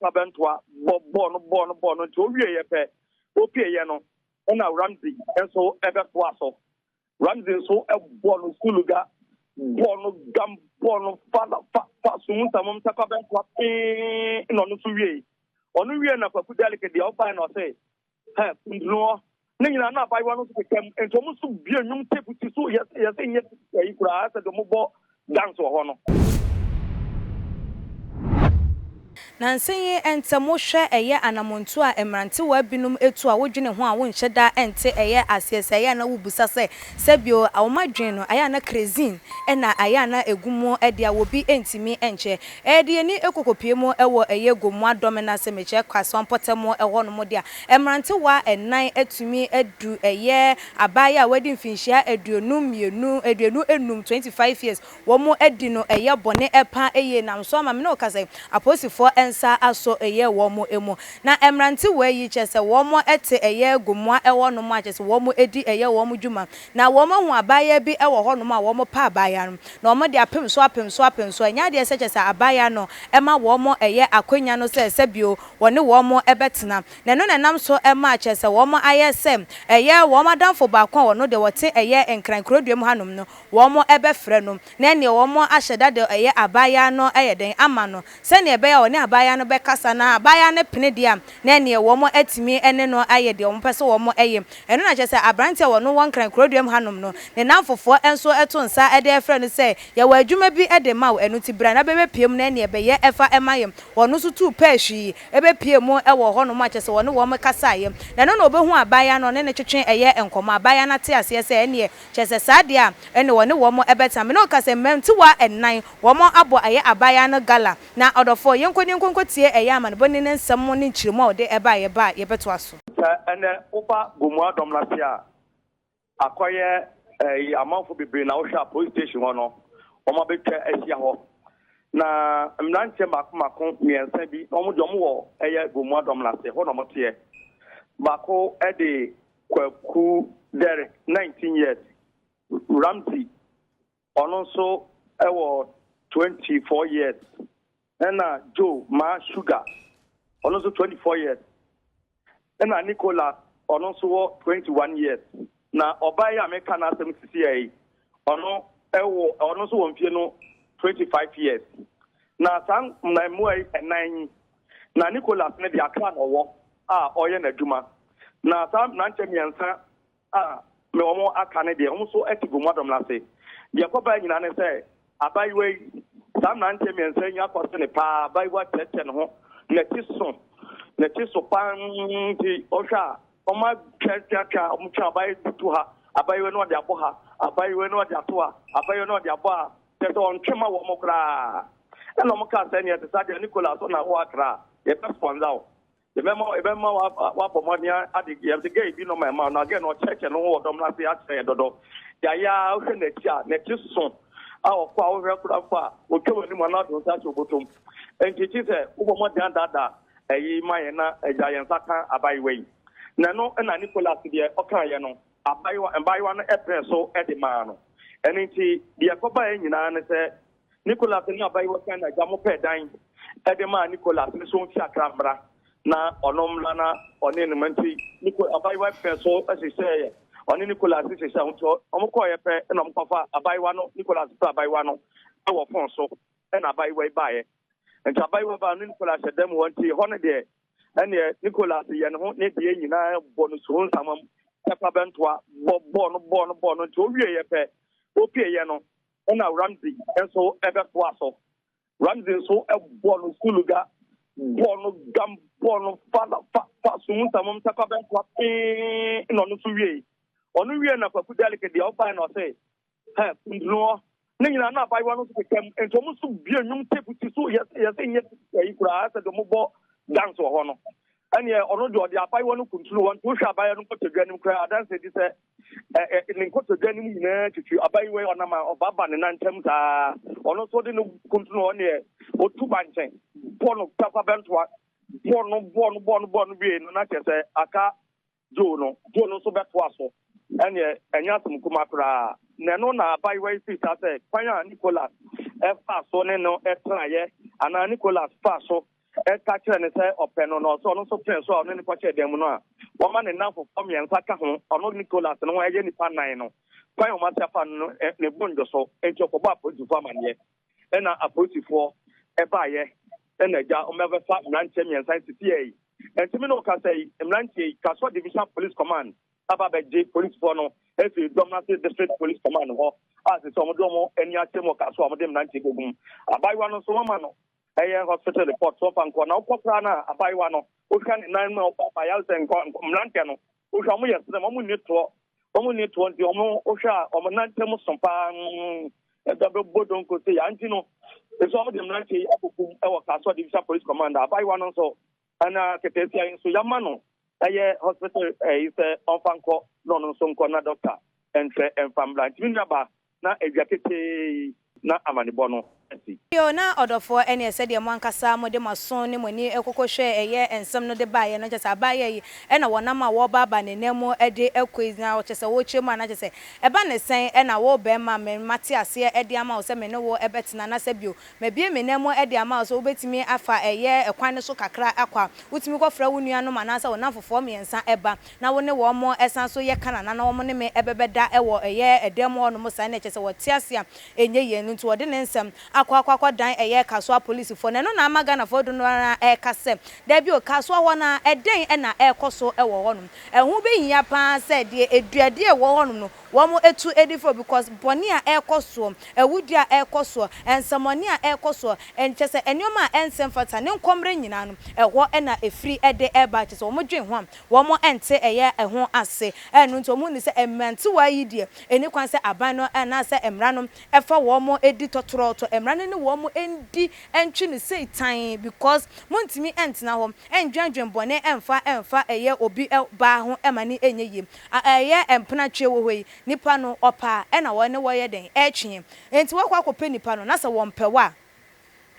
Abɛntoa bɔ bɔɔl no bɔɔl no bɔɔl no nti owieɛ pɛ, opieɛ no ɛna Ramsey nso ɛbɛtoa so. Ramsey nso bɔɔ no suluga, bɔɔ no gam, bɔɔ no fa fa fa sum nsamom takwa bɛntoa pee na ɔno nso wiei. Ɔno wie na Kwaku Derek deɛ ɔbae na ɔse hɛ kuntunoɔ ne nyinaa na abayewa no nso keka mu nti ɔmo nso bue nnwom tape si so yɛsɛ nyɛ ayi koraa sɛ deɛ ɔmo bɔ dance wɔ hɔ no. Nansa yi ntam wohwɛ ɛyɛ anamontuo a mmerantewa binom tu a wodwene ho a wonhyɛ da nte ɛyɛ aseɛ sɛ ɛyɛ a na wobisa sɛ sɛbio wɔn adwene no ɛyɛ a na kerosene na ɛyɛ a na ɛgu mu deɛ a obi ntumi nkyɛ ɛyɛ de yɛni kɔkɔpue mu wɔ ɛyɛ Gomoa Dɔme no ase mekyerɛ Kasoa mpɔtam hɔ nom deɛ a mmerantewa nnan atumi adu ɛyɛ abaayewa a wadi mfinhyia 22, 25, 25 years, Wɔn adi no ɛyɛ bɔne pa yie nam so ama me ne wo kasa yi apolisifoɔ nsa asɔ ɛyɛ wɔn mu. Na mmerantewaa yi kyerɛ sɛ wɔn te ɛyɛ Gomoa hɔ nom a kyerɛ sɛ wɔn di ɛyɛ wɔn dwuma. Na wɔn ahu abaayewa bi wɔ hɔ nom a wɔn pɛ abaayewa no na wɔn de apem so apem so apem so. Ɛnyɛ adeɛ sɛ kyerɛ sɛ abaayewa no ma wɔn ɛyɛ akwanya no sɛ sɛbio wɔne wɔn bɛtena. Na ɛno na ɛnam so ma kyerɛ sɛ wɔn ayɛ sɛ ɛyɛ wɔn adamfo baako a ɔno deɛ ɔte ɛyɛ Nkran kurodua mu hanom no Wɔbɛfrɛ no, na ɛnneɛ wɔahyɛ da de ɛyɛ abaayaa no ayɛ dɛn ama no, sɛdeɛ ɛbɛyɛ a ɔne abaayaa no bɛkasa, na abaayaa no pene deɛ a, na ɛnneɛ wɔatumi ne no ayɛ deɛ wɔpɛ sɛ wɔyɛ. Ɛno na kyerɛ sɛ aberanteɛ a ɔno wɔ Nkran kuroduam hanom no, ne nnamfofoɔ nso to nsa de frɛ no sɛ, Yɛwɔ adwuma bi de ma wo, ɛno nti bra na bɛbɛpue mu na ɛnneɛ bɛyɛ fa ma yɛn. Ɔno nso tuu pɛɛ hwii bɛpuee mu wɔ hɔnom a kyerɛ sɛ wɔne wɔn kasaeɛ. Na ɛno na ɔbɛhuu abaayaa no, ɔne no twetwe ɛyɛ nkɔmmɔ. Abaayaa no ate aseɛ sɛ ɛnneɛ Kyerɛ sɛ saa deɛ a, ɛne wɔne wɔn bɛtena. Me ne wo ka sɛ mmerantewa nnan, wɔn abɔ ɛyɛ abaayaa no gala. Na ɔdɔfoɔ, yɛnkɔ na yɛnkɔ nkɔtie ɛyɛ amanebɔni no nsɛm ne nkyerɛmu a ɔde baeɛ ba a, yɛbɛtoa so. Sɛ ɛnɛ woba Gomoa dɔm no ase a, akɔyɛ ɛyi amanfo bebree na wohwɛ a police station hɔ no, wɔn abɛtwa ahyia hɔ. Na mmeranteɛ mmaako mmaako mmiɛnsa bi, wɔn deɛ wɔn wɔ ɛyɛ Gomoa dɔm no ase, hɔ na wɔn teɛ. Baako de Kwaku Derrick, 19 years, Ramsey, ɔno nso wɔ 24 years, ɛna Joe Ma Sugar, ɔno nso 24 years, ɛna Nicholas, ɔno nso wɔ 21 years. Na ɔbaa yi a meka n'asɛm sisi yi, ɔno wɔ ɔno nso wɔ mfie no 25 years. Na saa mmaamua yi ɛnan yi, na Nicholas no deɛ Accra na ɔwɔ a ɔreyɛ n'adwuma. Na saa mmeranteɛ mmiɛnsa a me wɔn aka no deɛ, wɔn nso te Gomoa dɔm no ase. Deɛ ɛkɔbaeɛ nyinaa ne sɛ, abaayewa yi, saa mmeranteɛ mmiɛnsa yi akɔse no paa, abaayewa kyerɛkyerɛ ne ho, n'akyi so, n'akyi so paa nti ɔhwɛ a, wɔatwatwatwa, wɔtwe abaayewa yi to ha, abaayewa no ɔde abɔ ha, abaayewa no ɔde ato ha, abaayewa no ɔde abɔ ha, kyerɛ sɛ ɔntwe ma wɔn koraa. Ɛna wɔn kaa sɛ, neɛ ɛte saa deɛ Nicholas ɔna wɔ Accra, yɛbɛ sponsor wo. Yɛbɛma yɛbɛma wabɔ mmɔden ade yɛde gɛɛ bi nɔma ɛma na gɛɛ no ɔkyerɛkyerɛ ne ho wɔ dɔm no ase akyerɛ yɛn dodo. Yɛayɛ a wohwɛ n'akyi a n'akyi so a ɔkɔ a wohwɛ koraa mpo a otwa w'anim anaa ɔde nsa ahyɛ obotom. Enti kyi sɛ wobɔ mmɔden adaadaa ɛyi ma yɛn na agya yɛn nsa ka abayewa yi. Na ɛno na Nicholas deɛ ɔkaeɛ no abayewa mmaayewa no pene so de maa no. Ɛno nti deɛ ɛkɔbaeɛ nyinaa ne sɛ Nicholas ne abayewa kan na agya mo pɛɛ dan de maa Nicholas ne so mfi Accra mmra na ɔno mmra na ɔne no ma nti Nico abayewa pɛɛ so hyehyɛɛ ɔne Nicholas hyehyɛ ho nti wɔn kɔɔyɛ pɛ na wɔn kɔfa abayewa no Nicholas pɛ abayewa no wɔ fon so ɛna abayewa yi baeɛ nti abayewa baa no Nicholas hyɛ dɛm hɔ nti hɔ no deɛ ɛneɛ Nicholas yɛ ne ho ne deɛ nyinaa bɔ no suro nsamam pɛpa bɛntoa bɔ bɔɔ no bɔɔ no bɔɔ no nti owieɛ pɛ opieɛ no Ɛna Ramsey nso bɛtoa so. Ramsey nso bɔɔ no suluga, bɔɔ no gam, bɔɔ no fa fa fa sum nsamom takwa bɛntoa pee na ɔno nso wiei. Ɔno wie na Kwaku Derek deɛ ɔbae na ɔse, hɛ, kuntunoɔ. Ne nyinaa na abayewa no nso keka mu. Nti wɔn nso bue nnwom tape si so yɛsɛ nyɛ ayi koraa sɛ deɛ wɔbɔ dance wɔ hɔ no. Ɛneɛ ɔno deɛ ɔde abayewa no kuntunu hɔ nti wohwɛ abayewa no nkotodwe anim koraa adanse di sɛ ne nkotodwe anim nyinaa twitwi abayewa yi ɔnam a ɔbaaba ne nan ntam saa ɔno nso de no kuntunu hɔ neɛ ɔtu ba nkyɛn bɔ no tafa bɛntoa bɔ no bɔ no bɔ no bɔ no wie no na kyerɛ sɛ aka Joe no Joe no nso bɛtoa so ɛneɛ ɛnyɛ asɛm kuma koraa na ɛno na abayewa yi firi saa sɛ kwan a Nicholas ɛfaa so ne no ɛtenaeɛ anaa Nicholas faa so. Ɛka kyerɛ no sɛ ɔpɛ no na ɔsɛ ɔno nso pene so a ɔne no kɔhyɛɛ dan mu no a, wama ne nnamfofoɔ mmiɛnsa ka ho, ɔno Nicholas no ho ɛyɛ nnipa nnan no. Kwan a wɔate afa no no, ne bo nnwo so, enti ɔkɔbɔɔ apolisifoɔ amanneɛ. Ɛnna apolisifoɔ baeɛ, ɛnna agya wɔbɛfa mmeranteɛ mmiɛnsa yi sisiɛ yi. Enti me ne wo kasa yi, mmeranteɛ yi, Kasoa Divisional Police Command aba abɛgye polisifoɔ no afiri dɔm no ase District Police Command hɔ a sisi wɔde wɔn ani akyerɛ mu wɔ Kasoa a wɔde mmeranteɛ kɔgu mu. Abaayewa no nso wɔama no ɛyɛ hospital report so ɔfa nkɔ na wokɔ koraa no a abaayewa no wohwɛ ne nan mu a ɔba yɛ sɛ nkɔ mmeranteɛ no wohwɛ wɔn yɛ serem wɔn nni toɔ wɔn nni toɔ nti wɔn wohwɛ a wɔn nan ntam so paa ɛda bɛbɔ donko sɛ yɛ nti no nso wɔn de mmeranteɛ yi akɔkum ɛwɔ Kasoa Division Police Command. Abaayewa no nso ɛna ketesia yi nso yɛama no ɛyɛ hospital ɛyi sɛ ɔmfa nkɔ na ɔno nso nkɔ na doctor ɛnhwɛ ɛmfa mmra. Ntumi nuaba na awia ketee na amanebɔ no asi. Yo, na ɔdɔfoɔ, ɛneɛ sɛdeɛ mo ankasa mode mo aso ne mo ani kɔkɔ hwɛɛ ɛyɛ nsɛm no de baeɛ no, kyerɛ sɛ abaayewa yi ɛna wɔnam a wɔrebaabaa ne nan mu de kɔ yi, na kyerɛ sɛ wɔrekyerɛ mu a, na kyerɛ sɛ ɛba ne sɛn ɛna wo barima me mate aseɛ de ama wo sɛ me ne wo bɛtena, na sɛ bio mabue me nan mu de ama wo sɛ wobɛtumi afa ɛyɛ kwan no so kakra akɔ a, wotumi kɔfrɛ wo nuanom anaasɛ wo nnamfofoɔ mmiɛnsa ba na wo ne wɔn san so yɛ kanana na wɔn ne me bɛbɛda wɔ ɛyɛ dan mu hɔnom saa, na kyerɛ sɛ wɔte ase a ɛnyɛ yie. No nti wɔde ne nsɛm akɔ akɔ akɔdan ɛyɛ Kasoa polisifoɔ, na ɛno na ama Ghanafoɔ dodoɔ no ara ɛreka sɛ daabi o, Kasoa hɔ no ara ɛdɛn na ɛrekɔ so wɔ hɔnom? Ɛho bɛhia pa ara sɛ deɛ aduadeɛ ɛwɔ hɔnom no wɔn tu di firi hɔ because bɔne a ɛrekɔ soɔ, awudie a ɛrekɔ soɔ, nsɛmmɔne a ɛrekɔ soɔ, kyerɛ sɛ nneɛma a ɛnsɛ mfata ne nkɔmmrɛ nyinaa no ɛhɔ na ɛfiri de ɛreba. Kyerɛ sɛ wɔdwen ho a wɔn nte ɛyɛ ɛho ase. Ɛno nti wɔn nim sɛ mmerantewa yi deɛ ɛnni kwan sɛ aban no anaasɛ mmara no ɛfa wɔn di tɔtorɔtɔ. Mmara no ne wɔn ndi ntwe no sei tann because montumi ntena hɔ ndwendwen bɔne mfa mfa ɛyɛ obi baa ho ma no nyɛ yie. Ɛyɛ mpena twe wɔ hɔ yi, nipa no ɔpɛ a ɛna wɔne wɔyɛ dɛn ɛtwe. Nti woakɔ akɔpɛ nipa no na sɛ wɔmpɛ wo a,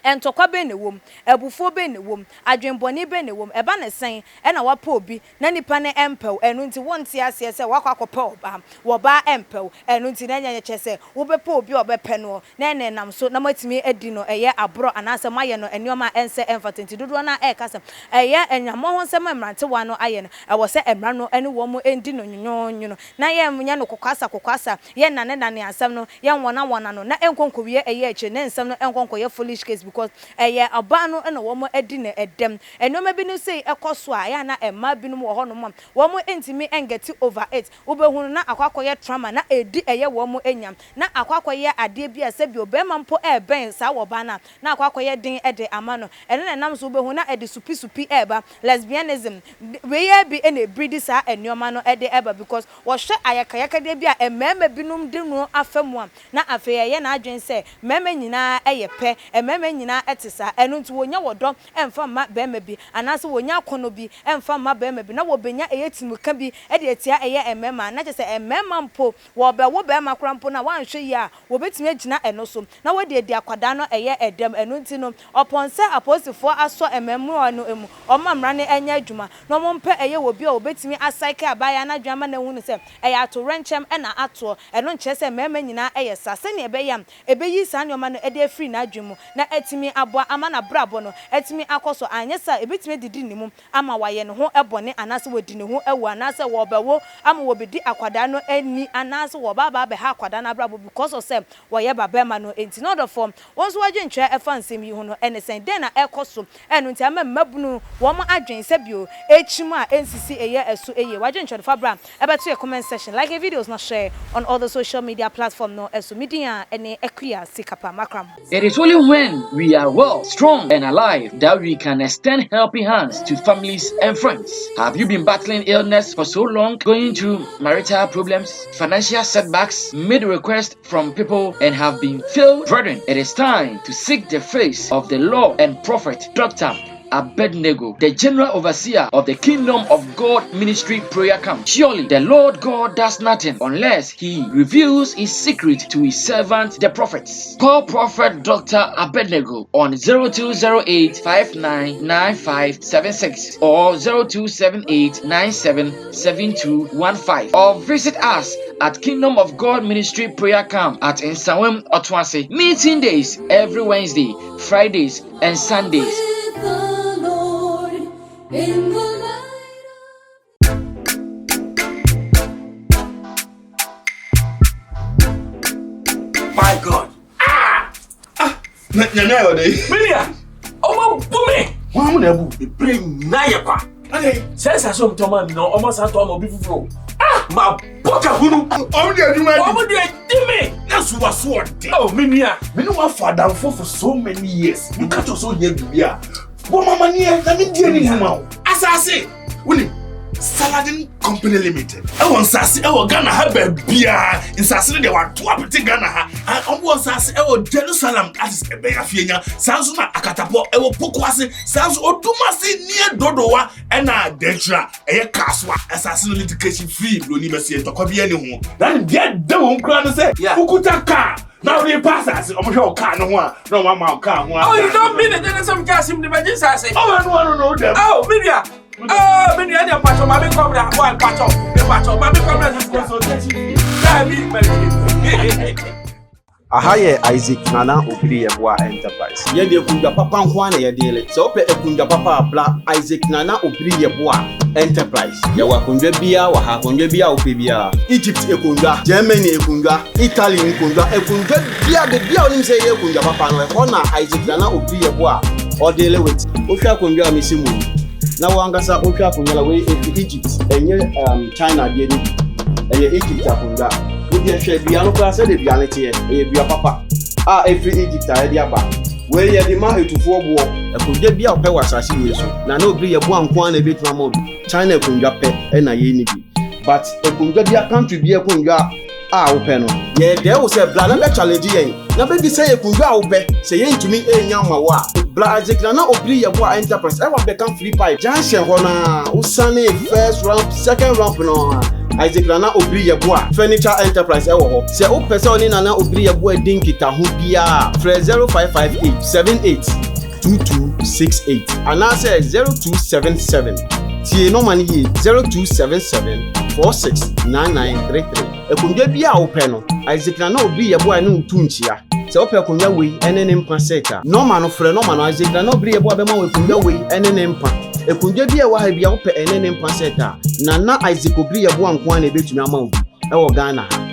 ntɔkwa bɛn na ɛwɔ mu? Abufuo bɛn na ɛwɔ mu? Adwenbɔne bɛn na ɛwɔ mu? Ɛba no sɛn na woapɛ obi na nipa no mpɛ wo, ɛno nti wonte aseɛ sɛ woakɔ akɔpɛ ɔbaa, wɔbaa mpɛ wo, ɛno nti na ɛnyɛ kyerɛ sɛ wobɛpɛ obi a ɔbɛpɛ noɔ na ɛna ɛnam so na moatumi adi no ɛyɛ aborɔ anaasɛ moayɛ no nneɛma a ɛnsɛ ɛmfata? Nti dodoɔ no ara ɛreka sɛ ɛyɛ nnwammɔ ho nsɛm a mmerantewa no ayɛ no, ɛwɔ sɛ mmara no ne wɔn ndi no nwonwonwono na yɛnyɛ no kokwasa kokwasa, yɛnnanenane asɛm no, yɛnwɔnawɔna no na ɛnkɔ nkɔwie ɛyɛ akyire na nsɛm no ɛnkɔ nkɔyɛ foolish case because ɛyɛ ɔbaa no na wɔn adi no ɛdɛm. Nneɛma binom sei ɛkɔ so a, ɛyɛ a na mmaa binom wɔ hɔnom a wɔn ntumi nget over it. Wobɛhu no na akɔ akɔyɛ trauma na ɛredi ɛyɛ wɔn nya, na akɔ akɔyɛ adeɛ bi a sɛbi ɔbarima mpo ɛrebɛn saa ɔbaa no a, na akɔ akɔyɛ den de ama no. Ɛno na ɛnam so wobɛhu na ɛde supi-supi ɛreba, lesbianism, wei ara bi na ɛbreedi saa nneɛma no de ɛba because wɔhwɛ ayakayakadeɛ bi a mmarima binom de no afa mu a, na afei ɛyɛ n'adwene sɛ mmarima nyinaa yɛ pɛ, mmarima nyinaa te saa, ɛno nti wɔnya ɔdɔ mfa mma barima bi, anaasɛ wɔnya akɔnnɔ bi mfa mma barima bi, na wɔbɛnya ɛyɛ tirimuka bi de atia ɛyɛ mmarima, na kyerɛ sɛ mmarima mpo, wɔrebɛwo barima koraa mpo no a, wɔanhwɛ yie a, wɔbɛtumi agyina ɛno so na wɔde adi akwadaa no ɛyɛ ɛdɛm. Ɛno nti no, ɔpɔn sɛ apolisifoɔ asɔ mmaamua no mu, wɔmma mmara no nyɛ adwuma, na wɔmpɛ ɛyɛ obi a ɔbɛtumi asaeke abaayewa no adwene ama no ahunu sɛ ɛyɛ atowrɛnkyɛm na atoɔ. Ɛno nkyerɛ sɛ mmarima nyinaa yɛ saa. Sɛnea ɛbɛyɛ a ɛbɛyi saa nneɛma no de afiri n'adwene mu na atumi aboa ama n'abrabɔ no atumi akɔ so. Anyɛ saa a, ɛbɛtumi adidi ne mu ama wayɛ ne ho bɔne anaasɛ wadi ne ho awu anaasɛ wɔrebɛwo ama wɔbɛdi akwadaa no ani anaasɛ wɔreba aba abɛha akwadaa no abrabɔ because of sɛ wɔyɛ babarima no nti. Na ɔdɔfoɔ, wo nso w'adwenkyerɛ ɛfa nsɛm yi ho no ɛne sɛn? Dɛn na ɛrekɔ so ɛno nti ama mmabunu wɔn adwene sɛ bio ɛkyim a ɛnsisi ɛyɛ ɛso yie? W'adwenkyerɛ no fa bra ɛbɛto yɛ comment section, like yɛ videos na share on all the social media platform no ɛso. Me din a ɛne Akua Sikapa Makram. It is only when we are well, strong, and alive that we can extend helping hands to families and friends. Have you been battling illness for so long, going through marital problems, financial setbacks, made requests from people, and have been failed? Brethren, it is time to seek the face of the Lord and Prophet Dr. Abednego, the general overseer of the Kingdom of God Ministry Prayer Camp. Surely the Lord God does nothing unless he reveals his secret to his servant the prophets. Call Prophet Dr. Abednego on 0208 599576 or 0278 977215 or visit us at Kingdom of God Ministry Prayer Camp at Nsawam Otuase. Meeting days every Wednesday, Fridays, and Sundays. In the light of My God. Ah! Ah! Na nyame ayɛ ɔdɛ yi. Minia, ɔmo abu me. Wɔn mo na abu. Ebire nyinaa yɛ kwa. Sɛ nsase ɔmo tɔn maa mi na ɔmo asan tɔn ama obi foforɔ. Ah! Ma bɔ ka hunu. Ɔmo de adwuma di. Ɔmo de adi me. Na so wa so ɔde. Oh, me nua. Me ne wa fa adamfo for so many years. Me ka kyerɛ sɛ ohia biribi a. Bɔ mama neɛ na me die ne nnwuma o. Asase! Wonim, Saladin Company Limited ɛwɔ nsase ɛwɔ Ghana ha baabiara. Nsase no deɛ wato apete Ghana ha. Wɔn wɔ nsase ɛwɔ Jerusalem, that is ɛbɛn Afienya. Saa nso na Akatapɔ ɛwɔ Pokuase. Saa nso Odumase near Dodowa ɛna Denkyira ɛyɛ Kasoa. Asase no litigation free, broni bɛseɛ ntɔkwa biara ni ho. Na deɛ ɛda wɔn koraa ne sɛ wokuta kaa na wode pa asase, wɔn hwɛ wo kaa no ho a na wɔn ama wo kaa ho Oh, you don't mean it. There's some gas in the asase. Oh, ɛno ano no dɛm. Oh, me nua. Oh, me nua, ɛdeɛ mpatsɔ maame kɔmra. Wa mpatsɔ, mpatsɔ maame kɔmra sisi. Daabi, mɛ. Aha yɛ Isaac Nana Obiri Yeboah Enterprise. Yɛde akundwa papa nko ara na yɛdeele. Sɛ wopɛ akundwa papa a, bra Isaac Nana Obiri Yeboah Enterprise. Yɛwɔ akondwa biara wɔ ha, akondwa biara a wopɛ biara. Egypt akondwa, Germany akondwa, Italy nkondwa, akondwa biara, baabi a wonim sɛ yɛyɛ akondwa papa no, ɛhɔ na Isaac Nana Obiri Yeboah ɔdeele with. Wohwɛ akondwa a mesi mu yi, na wo ankasa wohwɛ akonnwa na wei efi Egypt, ɛnyɛ um, China deɛ no bi, ɛyɛ Egypt akonnwa. Wodeɛ hwɛ dua no koraa sɛdeɛ dua no teɛ, ɛyɛ dua papa a ɛfiri Egypt a yɛde aba. Wei yɛde ma atufoɔ boɔ. Akonnwa bi a wopɛ wɔ asase wei so na na obiri yɛ boa nko ara na ebetumi ama obi. China akonnwa pɛ ɛna yɛn ni bi. But akonnwa bi a country bi akonnwa a wopɛ no. Yɛdɛɛ wo sɛ bra na bɛ challenge yɛn na bɛbisa yɛn akonnwa a wopɛ sɛ yɛntumi nnya mma wo a. Bra Isaac Nana Obiri Yeboah Enterprise ɛwɔ Abɛka Free Pipe junction hɔ no ara, wosane first ramp, second ramp no ara, Isaac Nana Obiri Yeboah Furniture Enterprise ɛwɔ hɔ. Sɛ wopɛ sɛ ɔne Nana Obiri Yeboah di nkitaho biara a, frɛ 0558 78 2268 anaasɛ 0277, tie nɔma no yie, 0277 469933. Akonnwa biara a wopɛ no, Isaac Nana Obiri Yeboah ne wo tu nkyia. Sɛ wopɛ akonnwa wei ne ne mpa set a, nɔma no, frɛ nɔma no, Isaac Nana Obiri Yeboah bɛma wo akonnwa wei ne ne mpa. Akonnwa bi a ɛwɔ ha biara wopɛ ɛne ne mpa set a, Nana Isaac Obiri Yeboah nko ara na ebetumi ama wo bi wɔ Ghana ha.